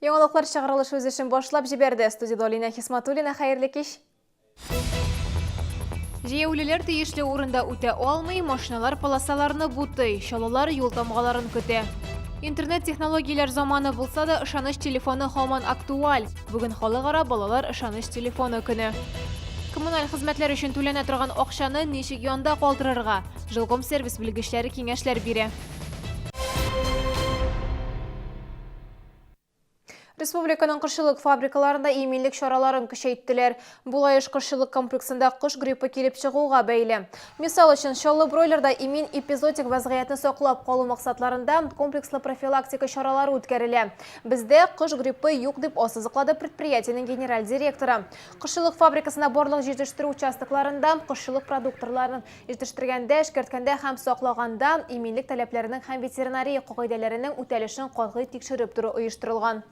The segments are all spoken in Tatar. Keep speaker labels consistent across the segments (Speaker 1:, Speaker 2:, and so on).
Speaker 1: Яңалыклар чыгарылыш үз эшен башлап җибәрде. Студиядә Алинә Хисматуллина, хәерле кич. Җәяүлеләр тиешле урында үтә алмый, машиналар полосаларны бутый, чаллылар юл тамгаларын көтә. Интернет технологияләр заманы булса да, ышаныч телефоны һаман актуаль. Бүген халыкара балалар ышаныч телефоны көне. Коммуналь хезмәтләр өчен түләнә торган акчаны ничек янда калдырырга? Жилкомсервис белгечләре киңәшләр бирә. Республиканың кошчылык фабрикаларында иминлек чараларын көчәйттеләр. Бу Лаеш кошчылык комплексында кош гриппы килеп чыгуга бәйле. Мисал өчен, Чаллы бройлерда имин эпизоотик вәзгыятьне саклап калу максатларында комплекслы профилактика чаралары үткәрелә. Бездә кош гриппы юк, дип ассызыклады предприятиенең генераль директоры. Кошчылык фабрикасында барлык җитештерү участокларында кошчылык продукторларын Җитештергәндә, эшкәрткәндә һәм саклаганда иминлек таләпләренең һәм ветеринария кагыйдәләренең үтәлешен катгый тикшереп тору оештырылган.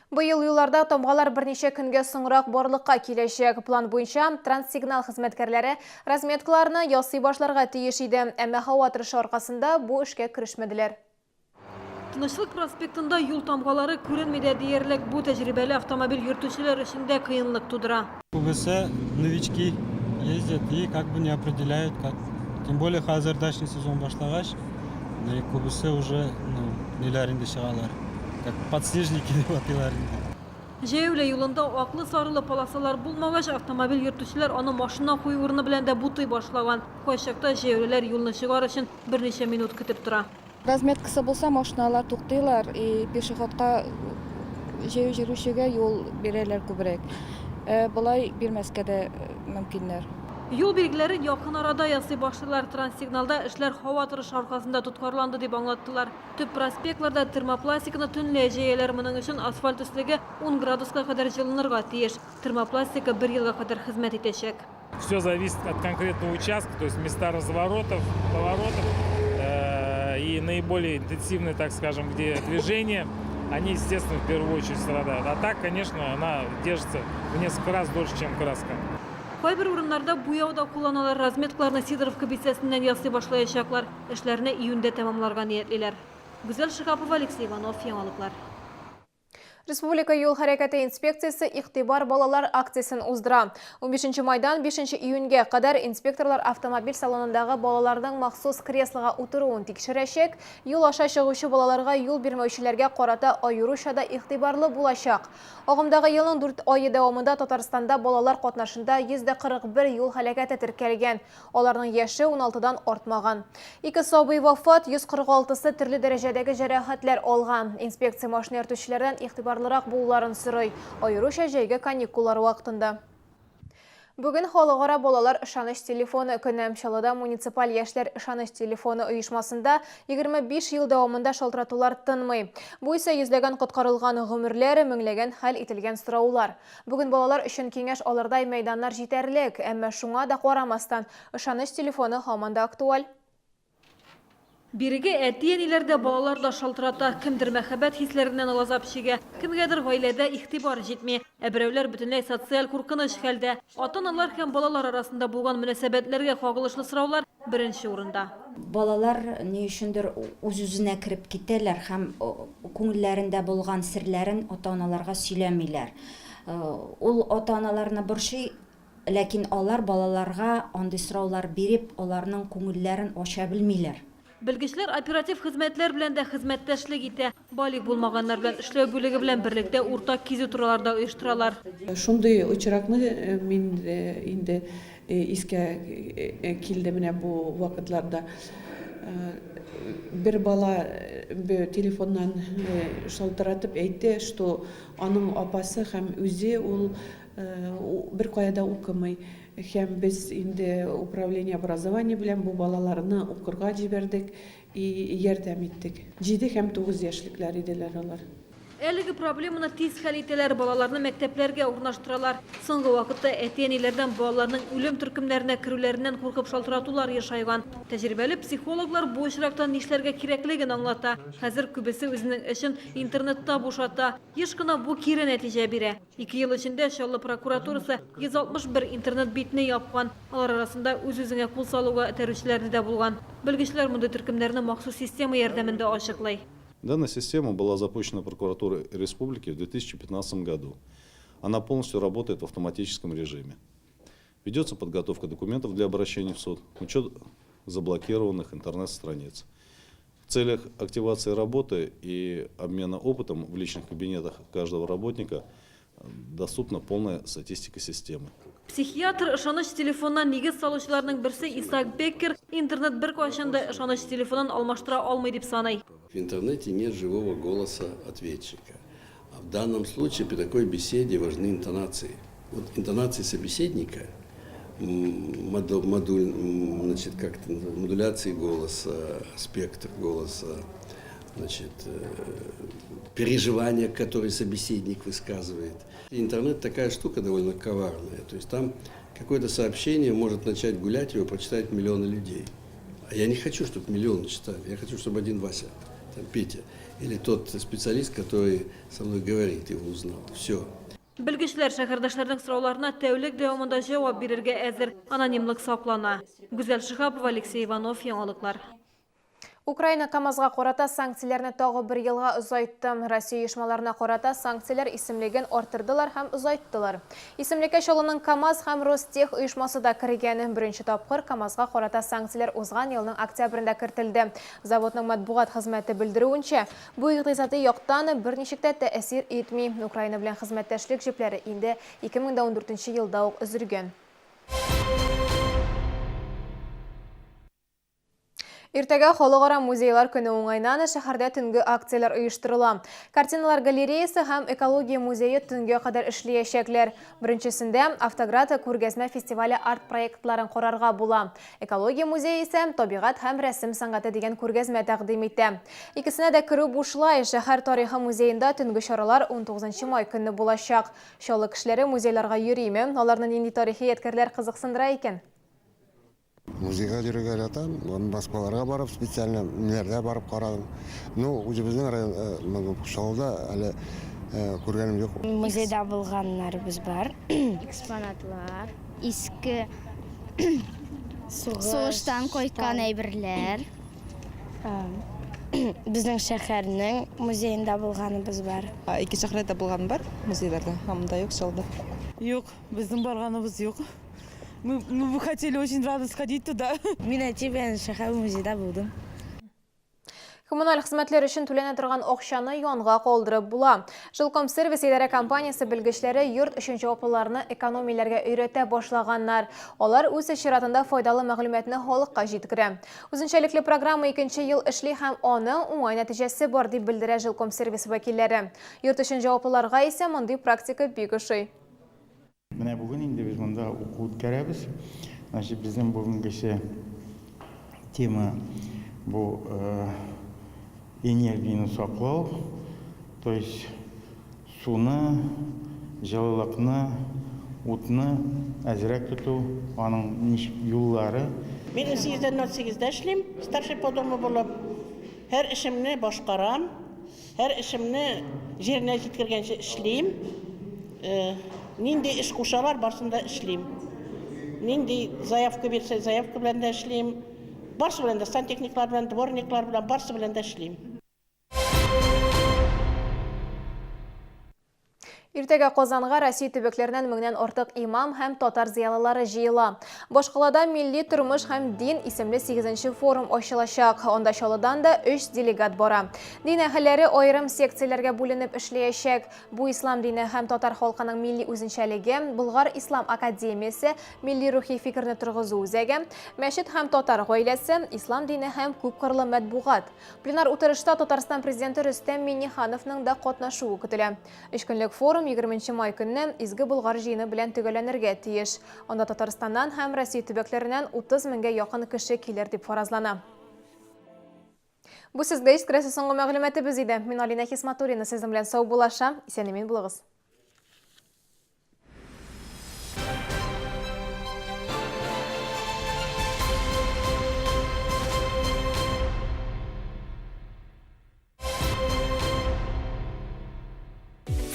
Speaker 1: Быел юлларда тамгалар берничә көнгә соңрак барлыкка киләчәк. План буенча, Транссигнал хезмәткәрләре разметкаларны ясый башларга тиеш иде, әмма һава торышы аркасында бу эшкә керешмәделәр.
Speaker 2: Тынычлык проспектында юл тамгалары күренми дә диярлек. Бу тәҗрибәле автомобиль йөртүчеләр өчен дә кыенлык тудыра.
Speaker 3: Күбесе новички ездят и как бы не определяют как. Тем более хәзер дачный сезон башлагач, күбесе уже, ну, ниләр инде чыгалар, как подснежники дип атыйлар инде.
Speaker 2: Җәяүле юлында аклы-сарылы полосалар булмагач, автомобиль йөртүчеләр аны машина кую урыны белән дә бутый башлаган. Кайчакта җәяүлеләр юлны чыгар өчен берничә минут көтеп тора.
Speaker 4: Разметкасы булса, машиналар туктыйлар и пешеходка җәяү йөрүчегә юл бирәләр күбрәк. Ә болай бирмәскә дә мөмкиннәр.
Speaker 2: Юл билгеләрен якын арада ясый башлыйлар. Транссигналда эшләр һава торышы аркасында тоткарланды, дип аңлаттылар. Төп проспектларда термопластиканы төнлә җәяләр. Моның өчен асфальт өслеге ун градуска кадәр җылынырга тиеш. Термопластика бер елга кадәр хезмәт итәчәк.
Speaker 5: Все зависит от конкретного участка, то есть места разворотов, поворотов э, и наиболее интенсивные, так скажем, где движение, они, естественно, в первую очередь страдают. А так, конечно, она держится в несколько раз дольше, чем краска.
Speaker 2: Кайбер урыннарда буяу да кулланалар. Разметкаларны Сидоровка бистәсеннән ясый башлаячаклар. Эшләрне июньдә тәмамларга ниятлиләр. Гүзәл Шиһапова, Алексей Иванов, Яңалыклар.
Speaker 1: Республика юл хәрәкәте инспекциясе Игътибар балалар акциясен уздыра. 15 майдан 5 июньгә кадәр инспекторлар автомобиль салонындагы балаларның махсус креслога утыруын тикшерәчәк, юл аша чыгучы балаларга юл бирмәүчеләргә карата аеруча да игътибарлы булачак. Агымдагы елның дүрт ае дәвамында Татарстанда балалар катнашында 141 юл һәлакәте теркәлгән. Аларның яше уналтыдан артмаган. Ике сабый вафат, 146-сы төрле дәрәҗәдәге җәрәхәтләр алган. Инспекция машина йөртүчеләрдән игътибарлырак булуларын сорый, аеруча җәйге каникуллар вакытында. Бүген Халыкара балалар ышаныч телефоны көне. Чаллыда муниципаль яшьләр ышаныч телефоны оешмасында 25 ел дәвамында шалтыратулар тынмый. Бу исә йөзләгән коткарылган гомерләр, меңләгән хәл ителгән сораулар. Бүген балалар өчен киңәш алырдай мәйданнар җитәрлек, әмма шуңа да карамастан, ышаныч телефоны һаман да актуаль.
Speaker 2: Бирегә әти-әниләр дә, балалар да шалтырата. Кемдер мәхәббәт хисләреннән газап чигә, кемгәдер гаиләдә игътибар җитми, ә берәүләр бөтенләй социаль куркыныч хәлдә. Ата-аналар һәм балалар арасында булган мөнәсәбәтләргә кагылышлы сораулар беренче урында.
Speaker 6: Балалар ни өчендер үз-үзенә кереп китәләр һәм күңелләрендә булган серләрен ата-аналарга сөйләмиләр. Ул ата-аналарны борчый, ләкин алар балаларга андый сораулар биреп, аларның күңелләрен ача белмиләр.
Speaker 2: Белгечләр оператив хезмәтләр белән дә хезмәттәшлек итә. Балигъ булмаганнар белән эшләү бүлеге белән берлектә уртак кизү торалар да оештыралар.
Speaker 7: Шундый очракны мин инде искә килде менә бу вакытларда. Бер бала телефоннан шалтыратып әйтте, что аның апасы һәм үзе ул беркая да укымый. Һәм без инде управление образования белән бу балаларны укырга җибәрдек и ярдәм иттек. Җиде һәм тугыз яшьлекләр иделәр алар.
Speaker 2: Әлеге проблеманы тиз хәл итәләр, балаларны мәктәпләргә урнаштыралар. Соңгы вакытта әти-әниләрдән балаларның үлем төркемнәренә керүләреннән куркып шалтыратулар ешайган. Тәҗрибәле психологлар бу очракта нишләргә кирәклеген аңлата. Хәзер күбесе үзенең эчен интернетта бушата. Еш кына бу кире нәтиҗә бирә. Ике ел эчендә Чаллы прокуратурасы 161 интернет-битне япкан. Алар арасында үз-үзеңә кул салуга этәрүчеләре дә булган. Белгечләр мондый төркемнәрне махсус система ярдәмендә ачыклый.
Speaker 8: Данная система была запущена прокуратурой республики в 2015 году. Она полностью работает в автоматическом режиме. Ведется подготовка документов для обращения в суд, учет заблокированных интернет-страниц. В целях активации работы и обмена опытом в личных кабинетах каждого работника доступна полная статистика системы.
Speaker 2: Психиатр, ышаныч телефонына нигез салучыларның берсе Исаак Беккер интернет беркайчан да ышаныч телефонын алмаштыра алмый дип саный.
Speaker 9: В интернете нет живого голоса ответчика. А в данном случае при такой беседе важны интонации. Вот интонации собеседника, модуль, значит, как это называется, модуляции голоса, спектр голоса, значит, переживания, которые собеседник высказывает. Интернет такая штука довольно коварная. То есть там какое-то сообщение может начать гулять, его прочитают миллионы людей. А я не хочу, чтобы миллионы читали. Я хочу, чтобы один Вася, там, Петя, или тот специалист, который со мной говорит, его узнал. Все.
Speaker 2: Белгечләр шәһәрдәшләрнең сорауларына тәүлек дәвамында җавап бирергә әзер. Анонимлык саклана. Гүзәл Шиһапова, Алексей Иванов, Яңалыклар.
Speaker 1: Украина КАМАЗга карата санкцияләрне тагы бер елга озайтты. Россия оешмаларына карата санкцияләр исемлеген арттырдылар һәм озайттылар. Исемлеккә Чаллының КАМАЗ һәм Ростех оешмасы да кергән. Беренче тапкыр КАМАЗга карата санкцияләр узган елның октябрендә кертелде. Заводның матбугат хезмәте белдерүенчә, бу икътисади яктан берничек тә тәэсир итми. Украина белән хезмәттәшлек җепләре инде 2014 елда ук өзелгән. Иртәгә Халыкара музейлар көне уңайыннан шәһәрдә төнге акцияләр оештырыла. Картиналар галереясы һәм экология музее төнгә кадәр эшләячәкләр. Беренчесендә Автоград күргәзмә фестивале арт-проектларын карарга була. Экология музее исә табигать һәм рәсем сәнгате дигән күргәзмә тәкъдим итә. Икесенә дә керү бушлай. Шәһәр тарихы музеенда төнге чаралар 19 май көнне булачак. Чаллы кешеләре музейларга йөриме? Аларны нинди тарихи ядкәрләр кызыксындыра икән?
Speaker 10: Музейга йөрергә яратам, Москваларга барып, специально ниләрдә барып карадым. Ну, үзебезнең район, э, Чаллыда әле э, күргәнем юк.
Speaker 11: Музейда булганнарыбыз бар. Экспонатлар, иске сугыштан кайткан әйберләр. Безнең шәһәрнең музеенда булганыбыз бар.
Speaker 12: Ике шәһәрдә булганым бар музейларда, ә монда юк, Чаллыда.
Speaker 13: Юк, безнең барганыбыз юк. Мы, мы бы хотели очень рады сходить туда.
Speaker 11: Мин әти белән шәһәр музейда булдым.
Speaker 1: Коммуналь хезмәтләр өчен түләнә торган акчаны янга калдырып була. Жилкомсервис идарә компаниясе белгечләре йорт өчен җаваплыларны экономияләргә өйрәтә башлаганнар. Алар үз чиратында файдалы мәгълүматны халыкка җиткерә. Үзенчәлекле программа икенче ел эшли һәм аның уңай нәтиҗәсе бар, дип белдерә Жилкомсервис вәкилләре. Йорт өчен җаваплыларга исә мондый практика бик ошый.
Speaker 14: Менә бүген инде без монда уку үткәрәбез. Значит, безнең бүгенгесе тема бу энергияне саклау, то есть суны, җылылыкны, утны әзрәк тоту, аның ничек юллары.
Speaker 15: Мин 8-дән 08-дә эшлим, старший по дому булып. Һәр эшемне башкарам. Һәр эшемне җиренә җиткергәнче эшлим. Нинди эш кушалар, барсын да эшлим. Нинди заявка бирсә, заявка белән дә эшлим. Барсы белән дә, сантехниклар белән, дворниклар белән, барсы белән дә эшлим.
Speaker 1: Иртәгә Казанга Россия төбәкләреннән меңнән артык имам һәм татар зыялылары җыела. Башкалада Милли тормыш һәм дин исемле 8 форум ачылачак. Анда Чаллыдан да 3 делегат бара. Дин әһелләре аерым секцияләргә бүленеп эшләячәк. Бу ислам дине һәм татар халкының милли үзенчәлеге, Болгар ислам академиясе, милли рухи фикерне торгызу үзәге, мәчет һәм татар гаиләсе, ислам дине һәм күпкырлы матбугат. Пленар утырышта Татарстан президенты Рөстәм Миңнехановның да катнашуы көтелә. Өч көнлек форум 20 май көнне Изге Болгар җыены белән төгәлләнергә тиеш. Анда Татарстаннан һәм Россия төбәкләреннән 30 меңгә якын кеше килер дип фаразлана. Бу сезгә җиткерәсе соңгы мәгълүматыбыз иде. Мин Алинә Хисматуллина сезнең белән саубуллашам. Исән-имин булыгыз.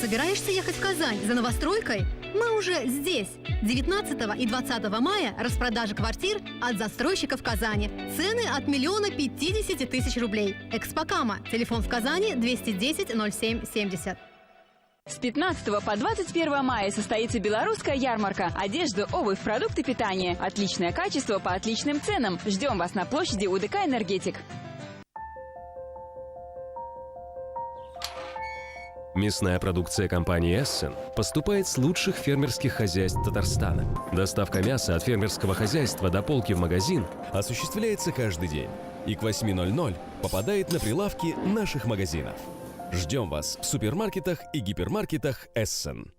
Speaker 16: Собираешься ехать в Казань за новостройкой? Мы уже здесь. 19 и 20 мая распродажа квартир от застройщиков Казани. Цены от 1 050 000 рублей. Экспокама. Телефон в Казани 210 07 70.
Speaker 17: С 15 по 21 мая состоится белорусская ярмарка. Одежда, обувь, продукты питания. Отличное качество по отличным ценам. Ждем вас на площади УДК «Энергетик».
Speaker 18: Мясная продукция компании «Эссен» поступает с лучших фермерских хозяйств Татарстана. Доставка мяса от фермерского хозяйства до полки в магазин осуществляется каждый день и к 8:00 попадает на прилавки наших магазинов. Ждем вас в супермаркетах и гипермаркетах «Эссен».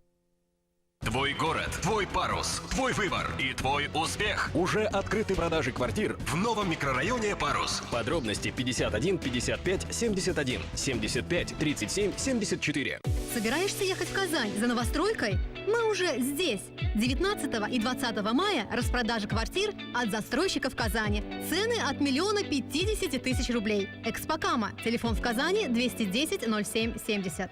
Speaker 19: Твой город, твой парус, твой выбор и твой успех.
Speaker 20: Уже открыты продажи квартир
Speaker 19: в новом микрорайоне Парус.
Speaker 20: Подробности 51 55 71 75 37 74.
Speaker 16: Собираешься ехать в Казань за новостройкой? Мы уже здесь. 19 и 20 мая распродажа квартир от застройщиков Казани. Цены от 1 050 000 рублей. Экспокама. Телефон в Казани 210 07 70.